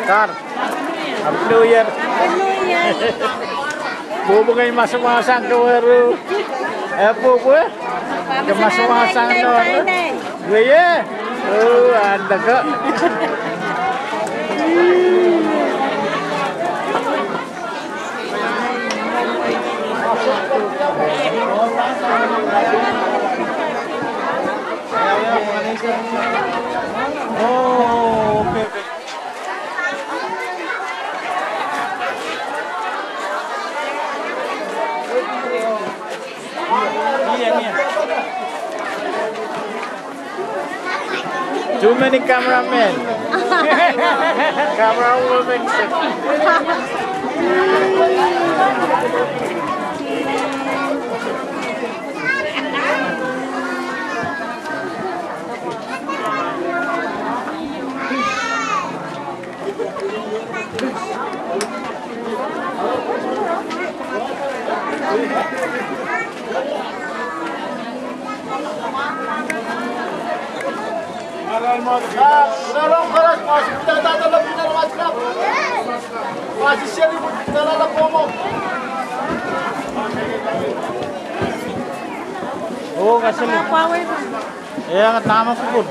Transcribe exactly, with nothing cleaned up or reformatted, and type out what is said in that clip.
Kar. Happy New Year. Pwopwongei masamasang kewe ru. E pwopwe? Ke masamasang nohno. Weye? Oh, andoko. Oh, okay, okay. Too many cameramen. Camera woman. Oh, kasale. Ia, dahme kupwur?